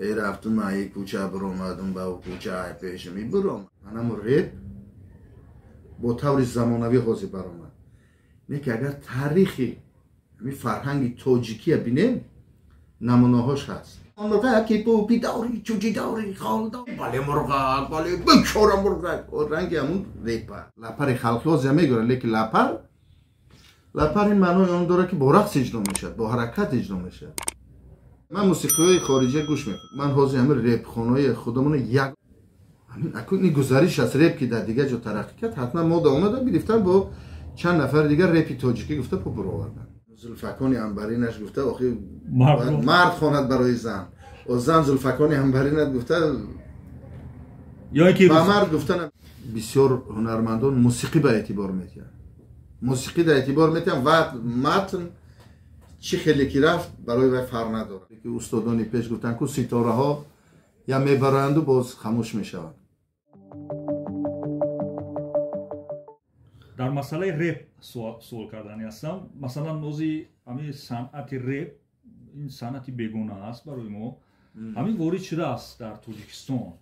Эй рафтум ай кӯча биромадум ба кӯча ай пешам и биром. Анамо реп бо таври замонавӣ ҳозир баромад. Не ки агар таърихи ҳамин фарҳанги тоҷикия бинем, намунаҳош ҳаст. Он мурғак ки пупи дорӣ, чӯҷи дорӣ, хол дорӣ, бале мурғак, бале бечора мурғак. Ранги ҳамун репа. Лапари халқи ҳозир мегӯянд, лекин лапар ин маънои он дорад, ки бо рақс иҷро мешавад, бо ҳаракат иҷро мешавад. Ман мусиқиҳои хориҷа гӯш мекунам. Ман ҳозир ҳамин репхонаҳои худамон як ҳамин акун ин гузариш аст. Реп ки дар дигар ҷо тараққӣ кард, ҳатман мода омада гирифтан бо чанд нафари дигар репи тоҷикӣ гуфта по буровардан. Зулфакони анбаринаш гуфта, охи мард хонад барои зан. О зан зулфакони анбаринат гуфта ба мард гуфтан. Бисёр ҳунармандон мусиқӣ ба эътибор метиҳанд. Мусиқӣ да эътибор метиҳанд ва матн чӣ хеле ки рафт барои вай фарқ надорад. Ки устодони пеш гуфтанд, ку ситораҳо я мебароянду боз хамӯш мешаванд. Дар масъалаи реп суол кардани ҳастам. Масалан, нози ҳамин санъати реп, ин санъати бегона аст барои мо. Ҳамин ворид шудааст дар Тоҷикистон,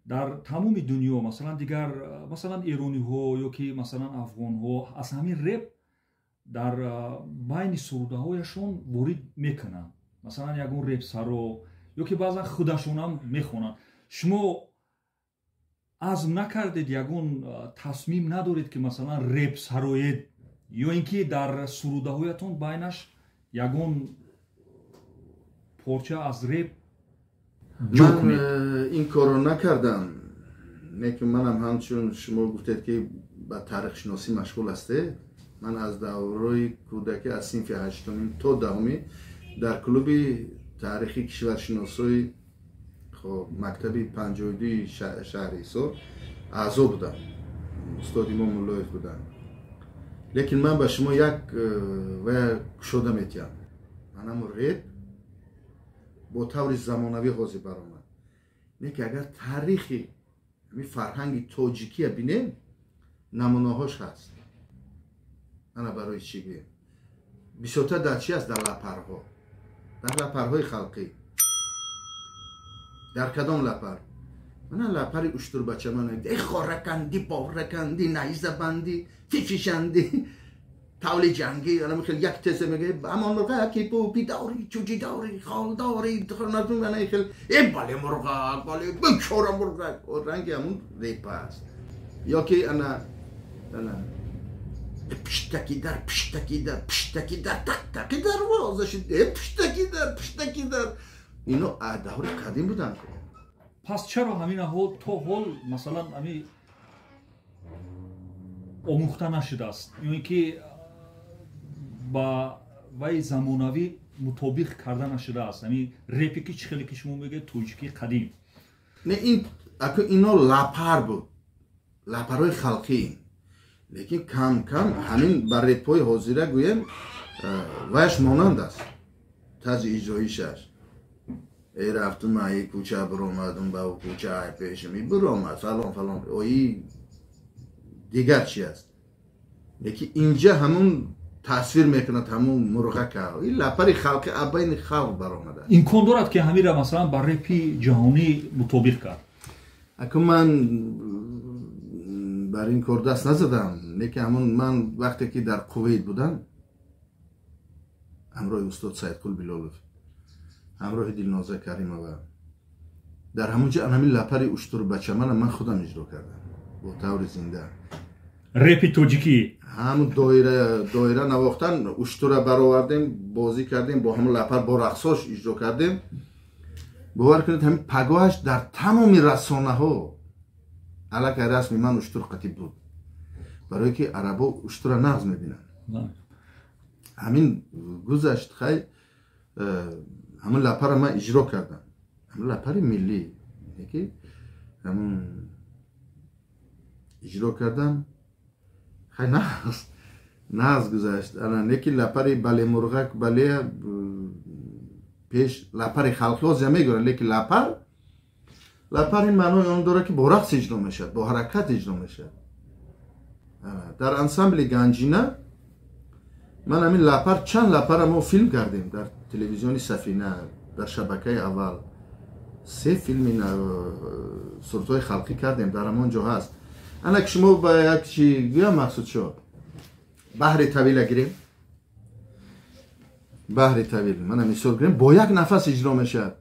дар тамоми дунё, масалан дигар, масалан эрониҳо ё ки масалан афғонҳо аз ҳамин реп дар байни сурудаҳояшон ворид мекунанд. Масалан ягон репсаро ё ки баъзан худашонам мехонанд. Шумо азм накардед, ягон тасмим надоред, ки масалан реп сароед ё ин ки дар сурудаҳоятон байнаш ягон порча аз реп ҷо кунед? Ман ин корро накардам, лекин манам ҳамчун шумо гуфтед, ки ба таърихшиносӣ машғул ҳастед, ман аз давраи кӯдакӣ, аз синфи ҳаштумӣ то даҳумӣ дар клуби таърихи кишваршиносои мактаби 52 шаҳри Ҳисор аъзо будам. Устоди мо Муллоев буданд. Лекин ман ба шумо як вая кушода метиҳам. Анамо реп бо таври замонавӣ ҳозир баромад. Не ки агар таърихи ҳамин фарҳанги тоҷикия бинем, намунаҳош ҳаст. Ана барои чӣ гӯем? Бисёртар дар чи аст? Дар лапарҳо, дар лапарҳои халқӣ. Дар кадом лапар? Мана лапари уштурбача, мана э хораканди, бораканди, найзабанди, фифишанди, тавли ҷангӣ, ана хел як тезе мегӯяд: ҳамон мурғак ки пупи дорӣ, чӯҷи дорӣ, хол дорӣ, мана хел э бале мурғак, бале бечора мурғак. Ранги ҳамун репа аст. Ё ки ана ана пиштаки дар, пиштаки дар, пиштаки дар, так таки дарвоза шуд, э пиштаки дар, пиштаки дар. Ино даври қадим буданд. Пас чаро ҳамин аҳвол то ҳол масалан ҳамин омӯхта нашудааст ё ин ки ба вай замонавӣ мутобиқ карда нашудааст ҳамин репе ки чӣ хеле ки шумо мегӯед тоҷикии қадим? Не, ин аку ино лапар буд, лапарҳои халқӣ, лекин кам кам ҳамин ба репҳои ҳозира гӯем ваяш монанд аст, тарзи иҷроишаш. Эй рафтум ай кӯча биромадум ба кӯча ай пешам и биромад фалон фалон, ои дигар чи аст. Лекин инҷа ҳамун тасвир мекунад ҳамун мурғака, ин лапари халқи абайни халқ баромада. Имкон дорад, ки ҳамира масалан ба репи ҷаҳонӣ мутобиқ кард? Аку ман бар ин кор даст назадам, лекин ҳамун ман вақте ки дар Кувейт будам ҳамроҳи устод Саидқул Билолов, ҳамроҳи Дилноза Каримова, дар ҳамун ҷо ҳамин лапари уштурбачамана ман худам иҷро кардам бо таври зинда. Репи тоҷикӣ? Ҳамун доира навохтан, уштура баровардем, бозӣ кардем бо ҳамун лапар, бо рақсош иҷро кардем. Бовар кунед, ҳамин пагоҳаш дар тамоми расонаҳо аллакай расми ман уштур қатиб буд, барое ки арабо уштура нағз мебинанд. Ҳамин гузашт, хай ҳамун лапара ман иҷро кардам, ҳамун лапари миллӣ ки ҳамун иҷро кардам, хай нағз гузашт. Ана лекин лапари бале мурғак бале пеш лапари халқи ҳозир мегӯянд, лекин лапар ин маънои он дорад, ки бо рақс иҷро мешавад, бо ҳаракат иҷро мешавад. Дар ансамбли Ганҷина ман ҳамин лапар, чанд лапара мо филм кардем дар телевизиони Сафина, дар шабакаи аввал. Се филми сурудҳои халқӣ кардем, дар ҳамон ҷо ҳаст. Ана ки шумо ба як чи гӯям, Мақсудшо, баҳри тавила гирем, баҳри тавил мана мисол гирем, бо як нафас иҷро мешавад.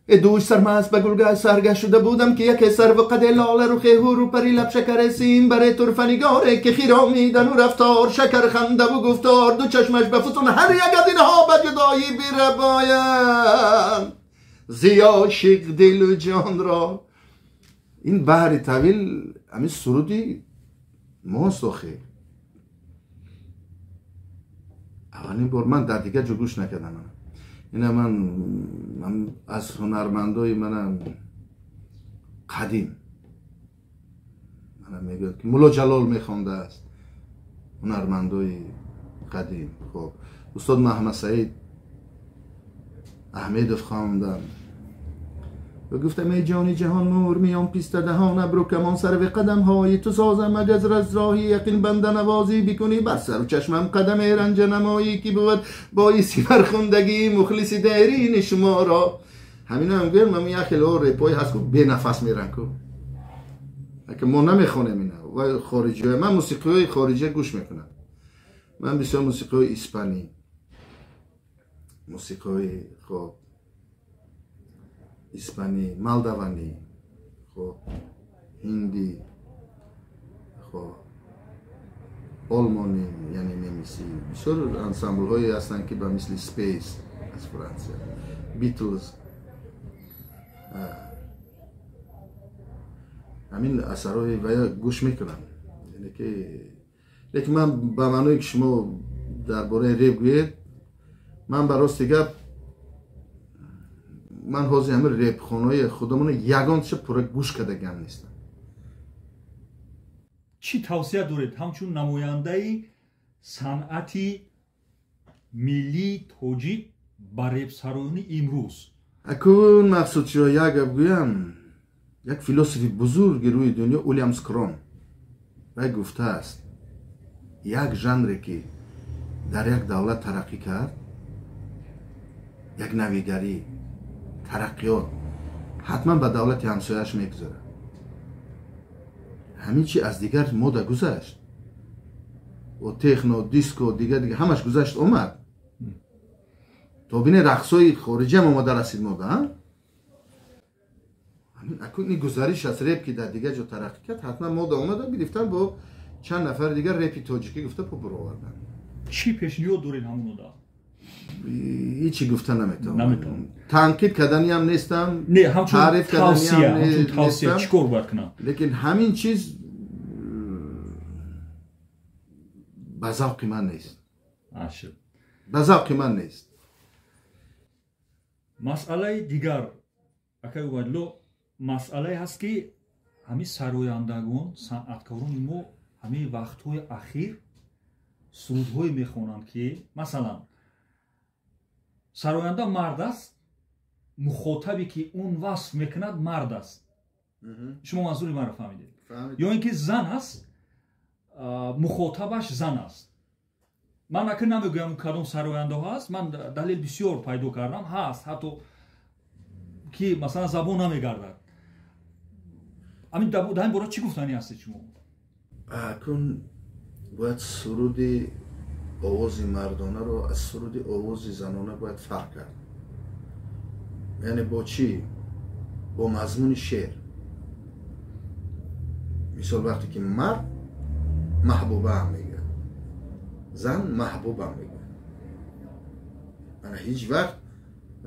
Э дӯш сармаст ба гулгашт саргашт шуда будам, ки яке сарву қаде лола рухе ҳуру пари лаб шакаре сим баре турфанигоре, ки хиромидану рафтор шакар хандаву гуфтор, ду чашмаш ба футун ҳар як аз инҳо ба ҷудоӣ бирабоянд зи ошиқ дилу ҷонро. Ин баҳри тавил ҳамин суруди мост. Охир аввалин бор ман дар дигар ҷо гӯш накардам. Ина ман аз ҳунармандои мана қадим мана мегӯяд, ки Мулло Ҷалол мехондааст, ҳунармандои қадим. Хоб, устод Маҳмадсаид Аҳмедов хонданд ва гуфтам: эй ҷони ҷаҳон нур, миён писта даҳон, абру камон, сарви қадамҳои ту созам, агар аз роҳи яқин банданавозӣ бикунӣ, бар сару чашмам қадаме ранҷа намоӣ, ки бувад боиси бархундагӣ мухлиси дерини шуморо. Ҳамино ҳам гӯям, ам як хеле репои ҳаст, ку бенафас меран, ку ки мо намехонем ина ва хориҷиҳо. Ман мусиқиҳои хориҷия гӯш мекунам, ман бисёр мусиқиҳои испанӣ, мусиқиҳои хоб испанӣ, молдаванӣ, хоб ҳиндӣ, хоб олмонӣ, яъне немисӣ. Бисёр ансамблҳое ҳастанд, ки ба мисли Спейс аз Франсия, Битлз, ҳамин асарҳои вая гӯш мекунам. Яъне ки лекин ман ба маъное ки шумо дар бораи реп гӯед, ман ба рости гап, ман ҳозир ҳамин репхонаи худамона ягонташа пурра гӯш кардагиам нестам. Чӣ тавсия доред ҳамчун намояндаи санъати миллии тоҷик ба репсароёни имрӯз? Акун, Мақсудшо, як гап гӯям. Як философи бузурги рӯи дунё, Уильямс Крон, вай гуфтааст: як жанре ки дар як давлат тараққӣ кард, як навигарӣ, тараққиёт ҳатман ба давлати ҳамсояаш мегузарад. Ҳамин чи аз дигар мода гузашт, о техно, диско, дигар дигар ҳамаш гузашт омад, то бине рақсҳои хориҷиам омада расид мода. Ҳамин акун ин гузариш аст. Реп ки дар дигар ҷо тараққӣ кард, ҳатман мода омада гирифтан, бо чанд нафари дигар репи тоҷикӣ гуфта по буровардан. Чӣ пешниҳод доред ҳамонода? Ҳичи гуфта наметавонам, танқид карданиам нестам, таъриф карданиам нестам. Чӣ кор бояд кунам? Лекин ҳамин чиз ба завқи ман нест, ба завқи ман нест. Масъалаи дигар, акай Убайдулло, масъалае ҳаст, ки ҳамин сарояндагон, санъаткорони мо ҳамин вақтҳои ахир сурудҳое мехонанд, ки масалан сароянда мард аст, мухотабе ки он васф мекунад мард аст. Шумо манзури маро фаҳмидед? Ё ин ки зан аст, мухотабаш зан аст. Ман акн намегӯям кадом сарояндаҳо аст, ман далел бисёр пайдо кардам, ҳаст ҳатто ки масалан забон намегардад. Ҳамин дар ин бора чӣ гуфтанӣ ҳастед шумо? Акун бояд суруди овози мардонаро аз суруди овози занона бояд фарқ кард. Яъне бо чӣ? Бо мазмуни шеър. Мисол, вақте ки мард маҳбубаам мегӯяд, зан маҳбубам мегӯяд. Ана ҳеҷ вақт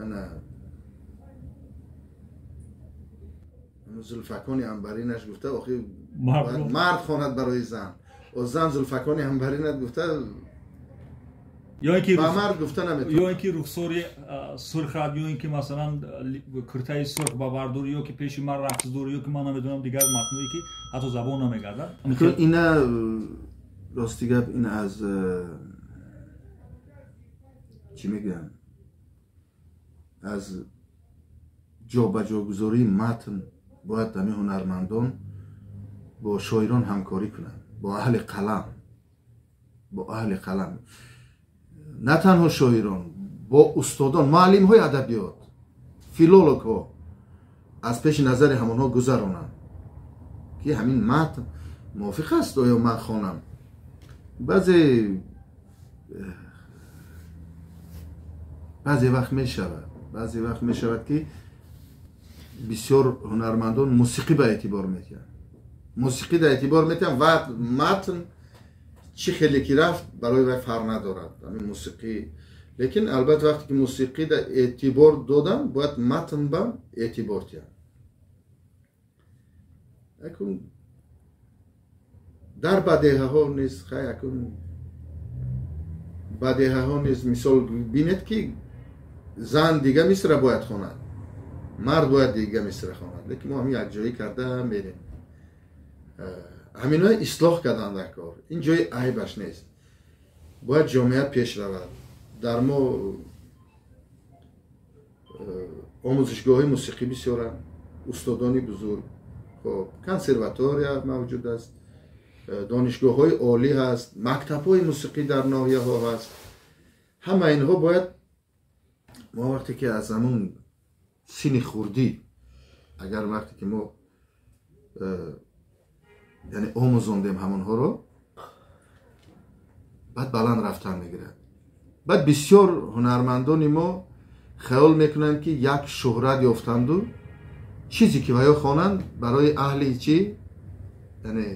ана зулфакони анбаринаш гуфта, охи мард хонад барои зан, о зан зулфакони анбаринат гуфта ба мард гуфта наметавонад. Ё ин ки рухсори сурхат, ё ин ки масалан куртаи сурх ба бар дорӣ, ё ки пеши ман рақс дорӣ, ё ки ман намедонам дигар матное ки ҳатто забон намегардад. Ина рости гап, ин аз чӣ мегӯям, аз ҷобаҷогузории матн бояд ҳамин ҳунармандон бо шоирон ҳамкорӣ кунанд, бо аҳли қалам, бо аҳли қалам, на танҳо шоирон, бо устодон, муаллимҳои адабиёт, филологҳо. аз пеши назари ҳамонҳо гузаронанд, ки ҳамин матн мувофиқ аст оё ман хонам. Баъзе вақт мешавад, баъзе вақт мешавад, ки бисёр ҳунармандон мусиқӣ ба эътибор метиҳанд, мусиқӣ да эътибор метиҳанд ва матн чӣ хеле ки рафт барои вай фарқ надорад, ҳамин мусиқӣ. Лекин албатта вақте ки мусиқӣ да эътибор додам, бояд матн ба эътибор диҳам. Акун дар бадеҳаҳо низ, хай, акун бадеҳаҳо низ, мисол бинед, ки зан дига мисра бояд хонад, мард бояд дига мисра хонад, лекин мо ҳамин якҷоӣ карда мерем. Ҳаминои ислоҳ кардан дар кор, ин ҷои айбаш нест, бояд ҷомеа пеш равад. Дар мо омӯзишгоҳҳои мусиқӣ бисёранд, устодони бузург, хоб, консерватория мавҷуд аст, донишгоҳҳои олӣ ҳаст, мактабҳои мусиқӣ дар ноҳияҳо ҳаст. Ҳама инҳо бояд мо вақте ки аз ҳамун синни хурдӣ, агар вақте ки мо яъне омӯзондем ҳамонҳоро, баъд баланд рафтан мегирад. Баъд бисёр ҳунармандони мо хаёл мекунанд, ки як шӯҳрат ёфтанду чизе ки ваё хонанд барои аҳли чӣ, яъне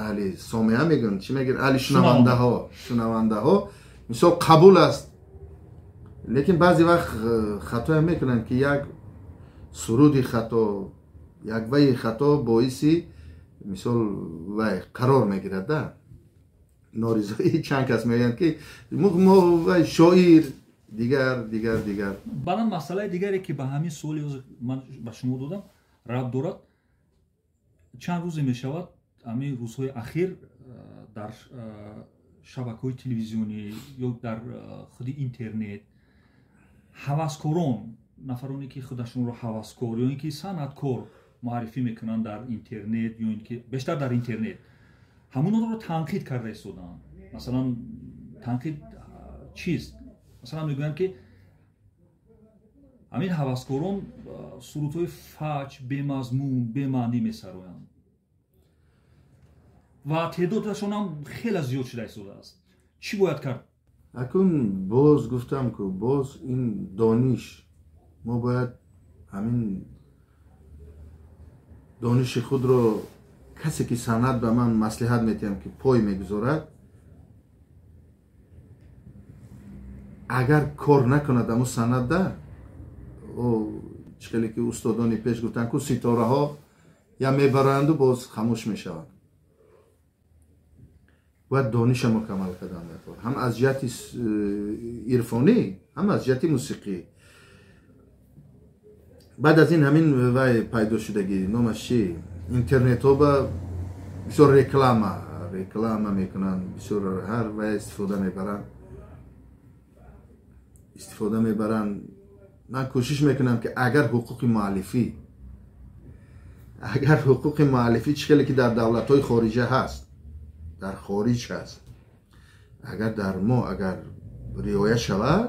аҳли сомеа мегӯянд, чӣ мегӯянд, аҳли шунавандаҳо мисол қабул аст. Лекин баъзе вақт хатоям мекунанд, ки як суруди хато, як вайи хато боиси мисол вай қарор мегирад, да норизоии чанд кас мегӯянд, ки мо вай шоир дигар дигар дигар. Баъдан масъалаи дигаре, ки ба ҳамин суоли ман ба шумо додам рабт дорад. Чанд рӯзе мешавад, ҳамин рӯзҳои ахир дар шабакаҳои телевизионӣ ё дар худи интернет ҳаваскорон, нафароне ки худашонро ҳаваскор ё ин ки санъаткор муаррифӣ мекунанд дар интернет, ё ин ки бештар дар интернет, ҳамонҳоро танқид карда истодаанд. Масалан, танқид чист? Масалан, мегӯянд, ки ҳамин ҳаваскорон сурудҳои фаҷ, бемазмун, бемаънӣ месароянд ва теъдодашон ҳам хеле зиёд шуда истодааст. Чӣ бояд кард? Акун боз гуфтам, ку боз ин дониш, мо бояд ҳамин дониши худро, касе ки санъат ба ман маслиҳат метиҳам, ки пой мегузорад, агар кор накунад аму санъатда, чӣ хеле ки устодони пеш гуфтанд, ку ситораҳо я мебароянду боз хамӯш мешаванд. Бояд дониша мукаммал кардан дар кор, ҳам аз ҷиҳати ирфонӣ, ҳам аз ҷиҳати мусиқӣ. Баъд аз ин ҳамин вай пайдо шудагӣ, номаш чи, интернетҳо ба бисёр реклама мекунанд, бисёр ҳар вай истифода мебаранд. Ман кӯшиш мекунам, ки агар ҳуқуқи муаллифӣ чӣ хеле ки дар давлатҳои хориҷа ҳаст, дар хориҷ ҳаст, агар дар мо агар риоя шавад,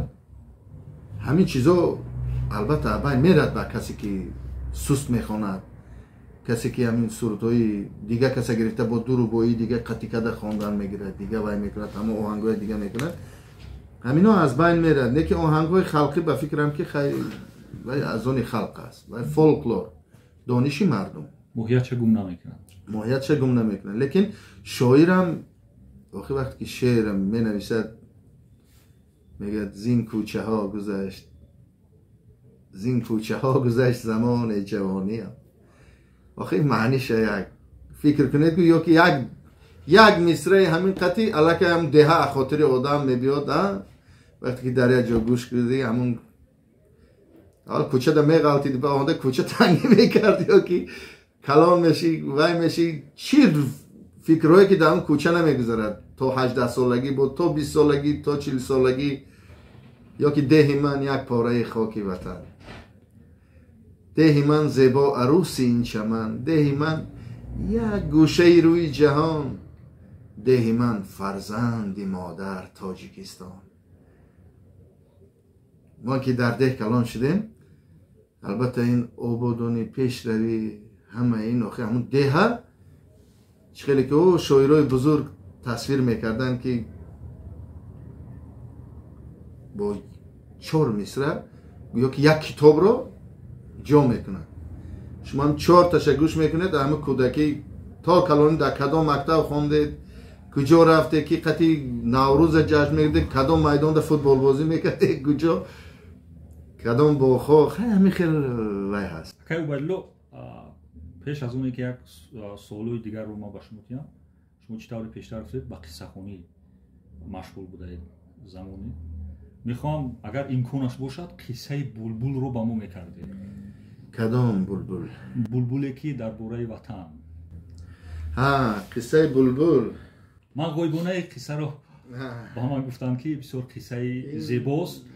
ҳамин чизо албатта абай мерад ба касе ки суст мехонад, касе ки ҳамин сурудҳои дига каса гирифта бо ду рубоии дига қатъи карда хондан мегирад, дига вай мекунад, ҳамон оҳангҳои дига мекунад, ҳамино аз байн мерад. Не ки оҳангҳои халқӣ, ба фикрам, ки вай аз они халқ аст, вай фолклор, дониши мардум, моҳиятша гум намекунад, моҳиятша гум намекунад. Лекин шоирам охир вақте ки шеърам менависад, мегӯяд: зин кӯчаҳо гузашт, зин кӯчаҳо гузашт замони ҷавониам. Охир маъниша як фикр кунед, ё ки як мисраи ҳамин қатъи аллакай ҳам деҳа хотири одам мебиёд. Вақте ки дар як ҷо гӯш кардӣ, ҳамун ҳол кӯчада меғалтиди, ба онда кӯча тангӣ мекард, ё ки калон мешӣ, вай мешӣ, чӣ фикрҳое ки дар он кӯча намегузарад то 18 солагӣ бо то 20 солагӣ, то 40 солагӣ. Ё ки деҳи ман як пораи хоки ватан, деҳи ман зебо арӯси ин чаман, деҳи ман як гӯшаи рӯи ҷаҳон, деҳи ман фарзанди модар Тоҷикистон. Мо ки дар деҳ калон шудем, Албатта ин ободонӣ, пешравӣ, ҳама ин охи ҳамун деҳа чӣ хеле ки о шоирои бузург тасвир мекарданд, ки бо 4 мисра гӯё ки як китобро ҷо мекунад. Шумо ҳам 4 таша гӯш мекунед, ҳама кӯдакӣ то калонӣ дар кадом мактаб хондед, куҷо рафте, ки қати Наврӯза ҷашн мегирдед, кадом майдонда футболбозӣ мекардед, куҷо кадом боғҳо, ҳамин хел вай ҳаст. Акай Убайдулло, пеш аз оне ки як суолои дигарро ман ба шумо диҳам, шумо чӣ тавре пештар гуфтед, ба қиссахонӣ машғул будаед замоне. Мехоҳам, агар имконаш бошад, қиссаи булбулро ба мо мекардед. Кадом булбул? Булбуле ки дар бораи ватан. Ҳа, қиссаи булбул. Ман ғоибонаи қиссаро ба ман гуфтанд, ки бисёр қиссаи зебост,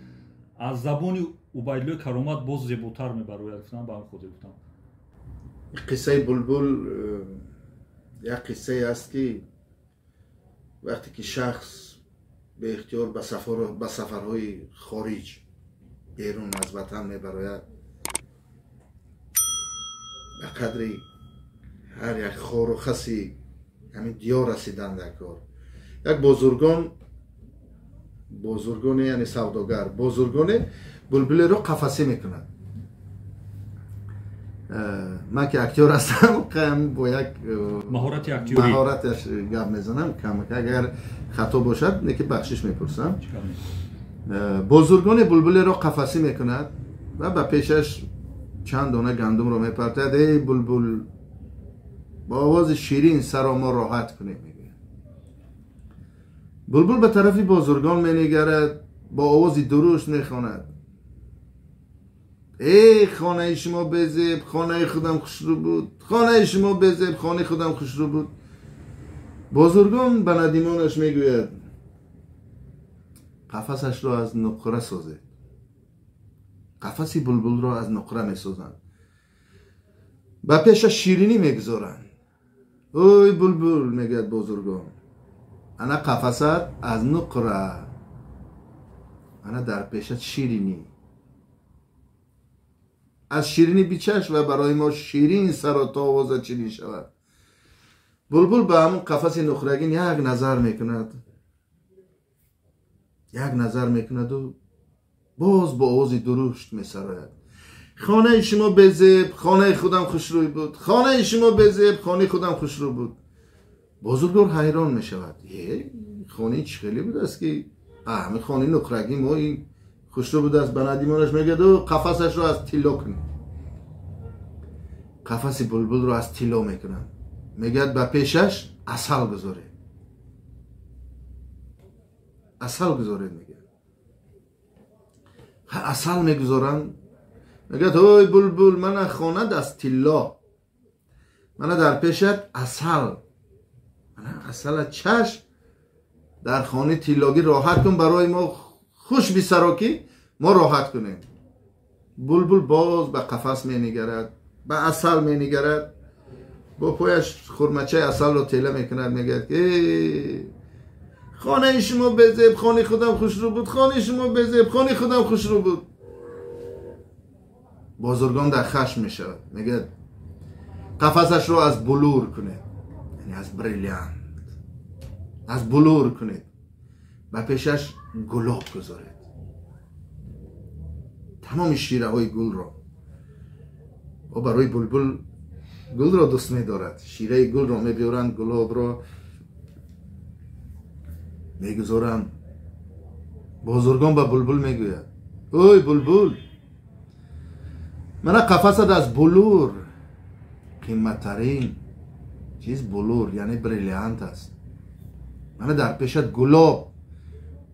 аз забони Убайдуллои Каромат боз зеботар мебарояд, гуфтам, ба ҳамин хотир гуфтам. Қиссаи булбул як қиссае аст, ки вақте ки шахс беихтиёр ба сафарҳои хориҷ, берун аз ватан мебарояд, ба қадри ҳар як хору хаси ҳамин диёр расидан дар кор. Як бозургоне, яъне савдогар, бозургоне булбулеро қафасӣ мекунад. Ман ки актёр ҳастам, бо як маҳорати актёрӣ маҳораташ гап мезанам, камак агар хато бошад, неки бахшиш мепурсам. Бозургоне булбулеро қафасӣ мекунад ва ба пешаш чанд дона гандумро мепартояд. Эй булбул, бо овози ширин саро мо роҳат кунем, мегӯяд. Булбул ба тарафи бозургон менигарад, бо овози дурушт мехонад: эй хонаи шумо безеб, хонаи худам хушрӯ буд, хонаи шумо безеб, хонаи худам хушрӯ буд. Бозургон ба надимонаш мегӯяд: қафасашро аз нуқра созед. Қафаси булбулро аз нуқра месозанд, ба пешаш ширинӣ мегузоранд. Ой булбул, мегӯяд бозургон, ана қафасат аз нуқра, ана дар пешат ширинӣ, аз ширинӣ бичаш ва барои мо ширин саро то овозат ширин шавад. Булбул ба ҳамун қафаси нуқрагин як назар мекунад, як назар мекунаду боз бо овози дурушт месарояд: хонаи шумо безеб, хонаи худам хушрӯй буд, хонаи шумо безеб, хонаи худам хушрӯ буд. Бозургор ҳайрон мешавад: е хонаи чӣ хеле будааст, ки ҳамин хонаи нуқрагин мо ин хушрӯ будааст. Ба надимонаш мегӯяд: қафасашро аз тилло кунед. Қафаси булбулро аз тилло мекунанд. Мегӯяд: ба пешаш асал гузоред, асал гузоред. Мегӯяд, асал мегузоранд. Мегӯяд: ой булбул, мана хонад аз тилло, мана дар пешат асал, мана асала чаш, дар хонаи тиллогӣ роҳат кун, барои мо хуш бисаро, ки мо роҳат кунем. Булбул боз ба қафас менигарад, ба асал менигарад, бо пояш хурмачаи асалро тела мекунад. Мегӯяд ки хонаи шумо безеб, хонаи худам хушрӯ буд, хонаи шумо безеб, хонаи худам хушрӯ буд. Бозургон дар хашм мешавад, мегӯяд: қафасашро аз булур кунед, яъне аз бриллиант, аз булур кунед, ба пешаш гулоб гузоред, тамоми шираҳои гулро. О барои булбул гулро дӯст медорад, шираи гулро мебиёранд, гулобро мегузоранд. Бозургон ба булбул мегӯяд: ой булбул, мана қафасат аз булур, қиматтарин чиз булур, яъне бриллиант аст, мана дар пешат гулоб,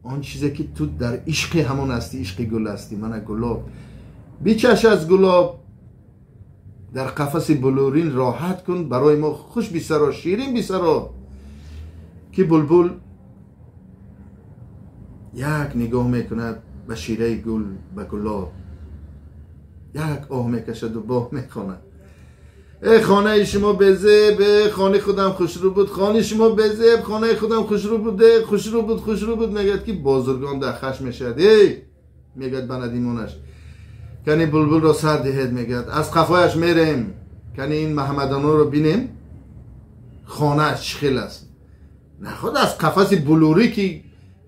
он чизе ки ту дар ишқи ҳамон ҳастӣ, ишқи гул ҳастӣ, мана гулоб, бичаш аз гулоб, дар қафаси булурин роҳат кун, барои мо хуш бисаро, ширин бисаро. Ки булбул як нигоҳ мекунад ба шираи гул, ба гулоб, як оҳ мекашаду боҳ мехонад: эй хонаи шумо безеб, эй хонаи худам хушрӯ буд, хонаи шумо безеб, хонаи худам хушрӯ буд, эй хушрӯ буд, хушрӯ буд. Мегӯяд ки бозургон дар хашм мешавад. Эй, мегӯяд ба надимонаш, Кани булбулро сар диҳед, мегӯяд, аз қафояш мерем, кани ин маҳмадоноро бинем, хонааш чӣ хел аст. Наход аз қафаси булурӣ ки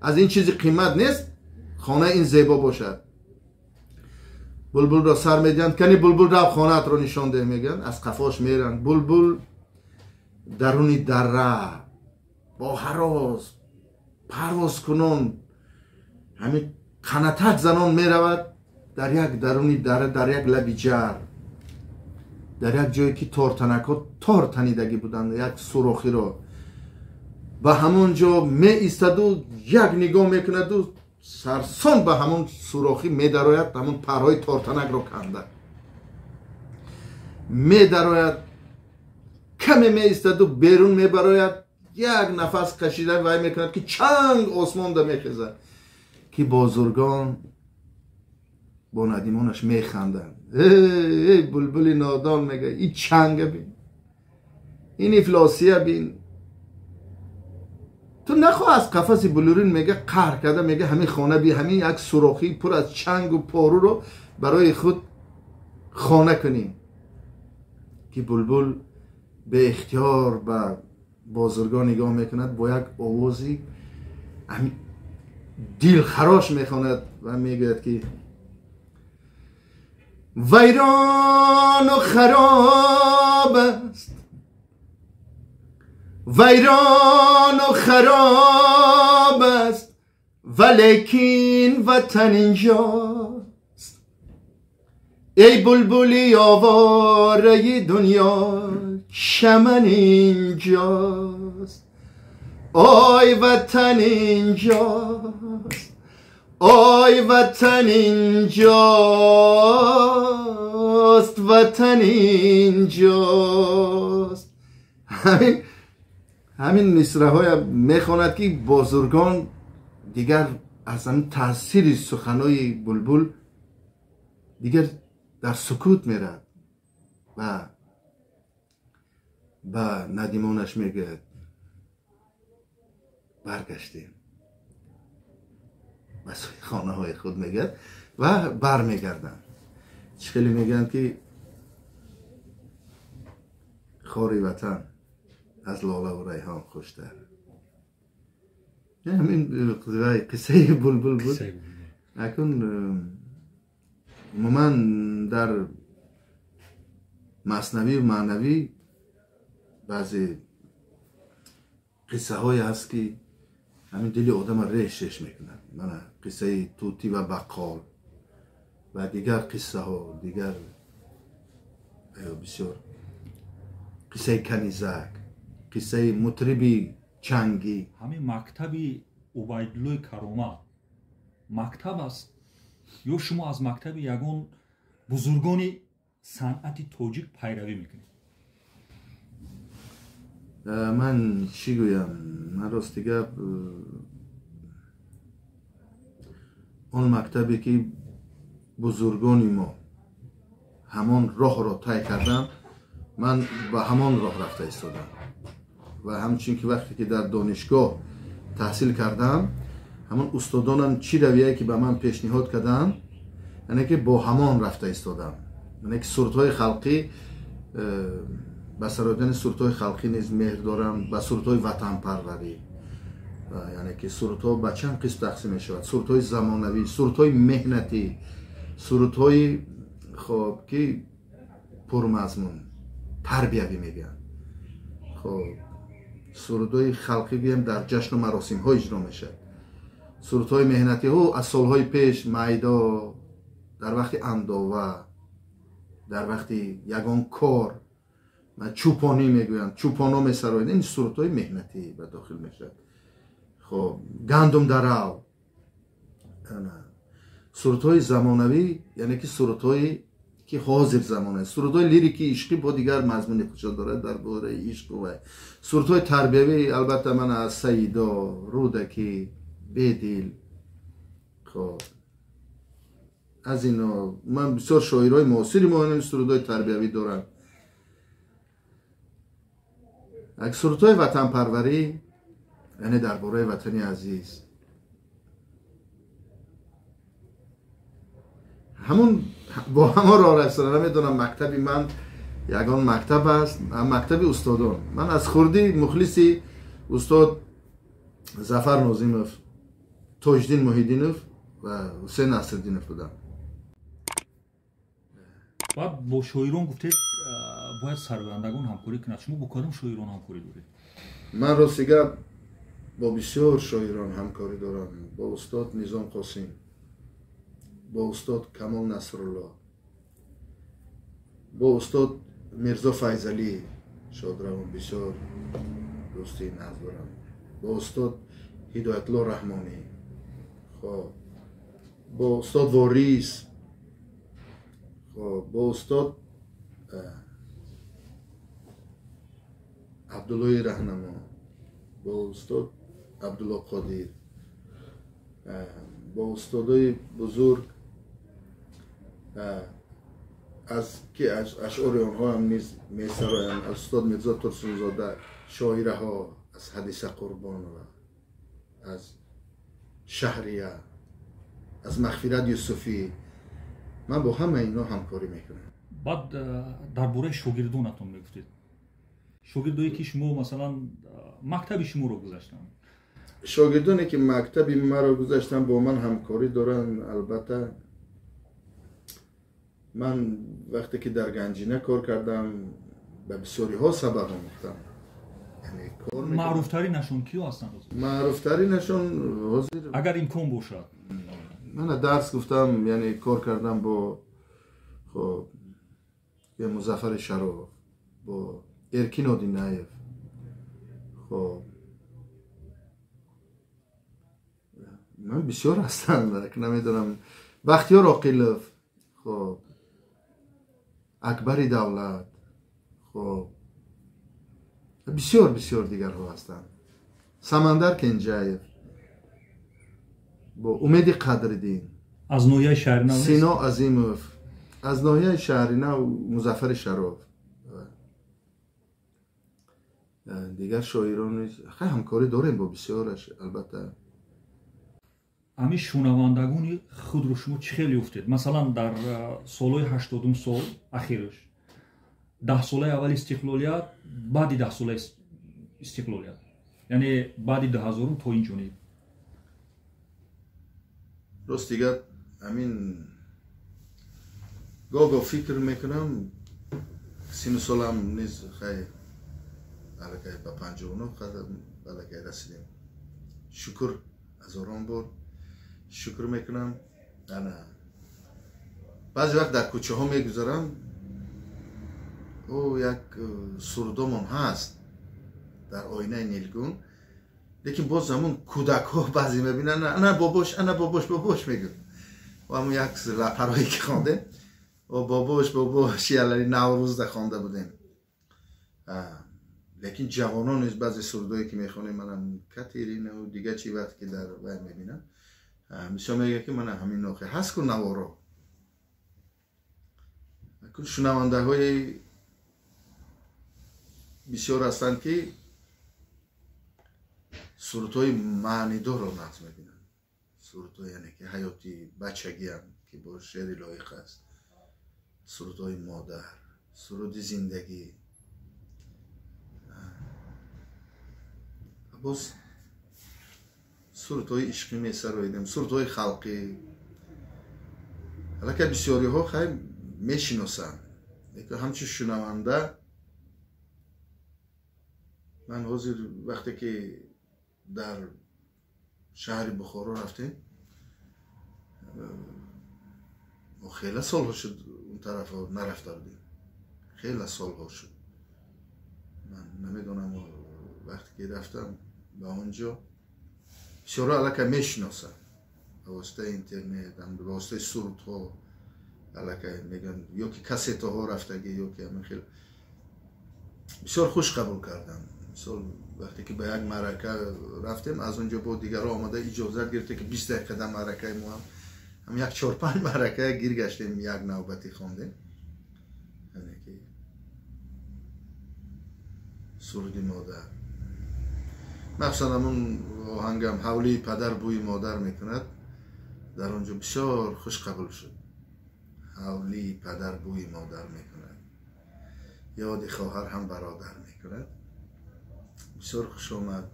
аз ин чизи қимат нест, хонаи ин зебо бошад. Булбулро сар медиҳанд, кани булбул рав хонаатро нишон деҳ, мегӯянд, аз қафош меранд. Булбул даруни дара бо ҳарос парвозкунон ҳамин қанатак занон меравад дар як даруни дара, дар як лаби ҷар, дар як ҷое ки тортанакҳо тор танидагӣ буданд, як сурохиро ба ҳамон ҷо меистаду як нигоҳ мекунаду сарсон ба ҳамон сурохӣ медарояд, ҳамон парҳои тортанакро канда медарояд, каме меистаду берун мебарояд, як нафас кашида вай мекунад ки чанг осмонда мехезад, ки бозургон бо надимонаш механданд. Эй булбули нодон, мега, ин чанга бин, ин ифлосия бин, ту нахоҳ аз қафаси булурин, мега, қаҳр карда, мега, ҳамин хона би, ҳамин як сурохӣ пур аз чангу поруро барои худ хона кунӣ. Ки булбул беихтиёр ба бозургон нигоҳ мекунад, бо як овози дилхарош мехонад ва мегӯяд ки вайрону хароб аст, вайрону хароб аст, валекин ватан инҷост. Эй булбули овораи дунё, чаман инҷост, ой ватан инҷост, ой ватан инҷост, ватан инҷост. Ҳамин мисраҳоя мехонад ки бозургон дигар аз ҳамин таъсири суханои булбул дигар дар сукут мерад ва ба надимонаш мегӯяд баргаштем ба сӯи хонаҳои худ, мегӯяд ва бармегарданд. Чӣ хеле мегӯянд ки хори ватан аз лолаву райҳон хуштар. Ҳамин қиссаи булбул буд. Акун умуман дар маснавию маънавӣ баъзе қиссаҳое ҳаст ки ҳамин дили одама реш реш мекунад. Мана қиссаи тӯтӣ ва баққол ва дигар қиссаҳо, дигар бисёр қиссаи канизак, қиссаи мутриби чангӣ. Ҳамин мактаби Убайдуллои Каромат мактаб аст ё шумо аз мактаби ягон бузургони санъати тоҷик пайравӣ мекунед? Ман чӣ гӯям, ман рости гап он мактабе ки бузургони мо ҳамон роҳро тай карданд, ман ба ҳамон роҳ рафта истодам ва ҳамчунин ки вақте ки дар донишгоҳ таҳсил кардам, ҳамон устодонам чӣ равияе ки ба ман пешниҳод карданд, яъне ки бо ҳамон рафта истодам. Яъне ки сурудҳои халқӣ, ба сароидани сурудҳои халқӣ низ меҳр дорам, ба сурудҳои ватанпарварӣ. Яъне ки сурудҳо ба чанд қисм тақсим мешавад: сурудҳои замонавӣ, сурудҳои меҳнатӣ, сурудҳои хоб ки пурмазмун, тарбиявӣ мегӯянд. Хоб сурудҳои халқӣ гӯям дар ҷашну маросимҳо иҷро мешавад. Сурудҳои меҳнатиҳо аз солҳои пеш майдо, дар вақти андова, дар вақти ягон кор, чӯпонӣ мегӯянд, чӯпоно месароянд. Ин сурудҳои меҳнатӣ ба дохил мешавад. Хоб гандум дарав, сурудҳои замонавӣ, яъне ки сурудҳое ки ҳозир замон аст, сурудҳои лирики ишқӣ бо дигар мазмуни худшо дорад дар бораи ишқу вай. Сурудҳои тарбиявӣ албатта ман аз Саидо, Рӯдакӣ, Бедил, хоб аз ино ман бисёр шоирҳои муосири мо сурудҳои тарбиявӣ доранд. Сурудҳои ватанпарварӣ, яъне дар бораи ватани азиз, Ҳамун бо ҳамон роҳ рафтам. Намедонам, мактаби ман ягон мактаб аст, мактаби устодон. Ман аз хурдӣ мухлиси устод Зафар Нозимов, Тоҷиддин Муҳиддинов ва Ҳусейн Насриддинов будам. Баъд бо шоирон гуфтед, бояд сарояндагон ҳамкорӣ кунад. Шумо бо кадом шоирон ҳамкорӣ доред? Ман рости гап бо бисёр шоирон ҳамкорӣ дорам. Бо устод Низом Қосим, бо устод Камол Насрулло, бо устод Мирзо Файзалӣ шодравон бисёр дӯстии нағз дорам, бо устод Ҳидоятулло Раҳмонӣ, хоб, бо устод Ворис, хоб, бо устод Абдуллои Раҳнамо, бо устод Абдулло Қодир, бо устодои бузург, аз ки ашъори онҳоам низ месароям, аз устод Мирзо Турсунзода, шоираҳо, аз Ҳадиса Қурбонова, аз Шаҳрия, аз Мағфират Юсуфӣ. Ман бо ҳамаи инҳо ҳамкорӣ мекунам. Баъд дар бораи шогирдонатон мегуфтед, шогирдое ки шумо масалан мактаби шуморо гузаштанд. Шогирдоне ки мактаби маро гузаштанд, бо ман ҳамкорӣ доранд. Албатта, ман вақте ки дар Ганҷина кор кардам, ба бисёриҳо сабақ омӯхтам. Маъруфтаринашон киё ҳастанд? Маъруфтаринашон ҳозир, агар имкон бошад. Мана дарс гуфтам, яъне кор кардам бо, хоб, Музаффари Шароф, бо Эркин Одинаев, хоб, ман бисёр ҳастанд, намедонам, Бахтиёр Оқилов, хоб, Акбари Давлат, хоб, бисёр бисёр дигарҳо ҳастанд, Самандар Кенҷаев, бо Умеди Қадриддин, аз ноҳияи Шаҳринав, Сино Азимов, аз ноҳияи Шаҳринав Музаффари Шароф, дигар шоирон низ хай ҳамкорӣ дорем бо бисёраш. Албатта, ҳамин шунавандагони худро шумо чӣ хел ёфтед? Масалан, дар солҳои 80-ум сол ахираш, 10 солаи аввали истиқлолият, баъди 10 солаи истиқлолият, яъне баъди 2000-ум то ин ҷониб. Рост дигар, ҳамин гоҳ-гоҳ фикр мекунам, сину солам низ хай аллакай ба 59 қадам аллакай расидем. Шукр, ҳазорон бор шукр мекунам. Ана баъзе вақт дар кӯчаҳо мегузарам, о як сурудомон ҳаст дар оинаи нилгун, лекин боз ҳамун кӯдакҳо баъзе мебинанд, ана бобош, ана бобош, бобош мегӯянд. Ва ҳамун як лапарое ки хондем, о бобош, бобош, ялари Наврӯзда хонда будем. Лекин ҷавонон низ баъзе сурудое ки мехонем, манам Катеринаву дигар чи, вақте ки дар вай мебинам, бисёр мегӯяд, ки мана ҳамин охи ҳаст ку наворо. Шунавандаҳои бисёр ҳастанд, ки сурудҳои маънидорро нағз мебинанд, сурудҳои, яъне ки ҳаёти бачагиам, ки бо шеъри лоиқ аст, сурудҳои модар, суруди зиндагӣ, боз сурудҳои ишқӣ месароидем, сурудҳои халқӣ. Аллакай бисёриҳо хай мешиносанд, лекин ҳамчун шунаванда ман ҳозир вақте ки дар шаҳри Бухоро рафтем, хеле солҳо шуд он тарафа нарафта будем, хеле солҳо шуд. Ман намедонам, вақте ки рафтам ба он ҷо, бисёрҳо аллакай мешиносанд ба воситаи интернет, ба воситаи сурудҳо, аллакай мегӯянд, ё ки кассетаҳо рафтагӣ, ё ки ҳамин хел бисёр хуш қабул карданд. Мисол, вақте ки ба як маърака рафтем, аз он ҷо бо дигарҳо омада иҷозат гирифта, ки 20 дақиқа дар маъракаи мо ҳам як чор-панҷ маъракая гир гаштем, як навбатӣ хондем, яъне ки суруди модар, махсусан ҳамун оҳангам «Ҳавлии падар бӯи модар мекунад», дар он ҷо бисёр хуш қабул шуд. Ҳавлии падар бӯи модар мекунад, ёди хоҳар ҳам бародар мекунад. Бисёр хуш омад.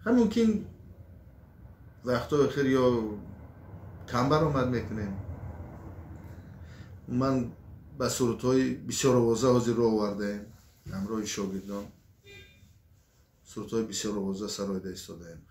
Ҳам мумкин вақтҳои охир ё кам баромад мекунем. Ман ба сурудҳои бисёровоза ҳозир рӯ овардаем, ҳамроҳи шогирдон сурудҳои бисёровоза сароида истодаем.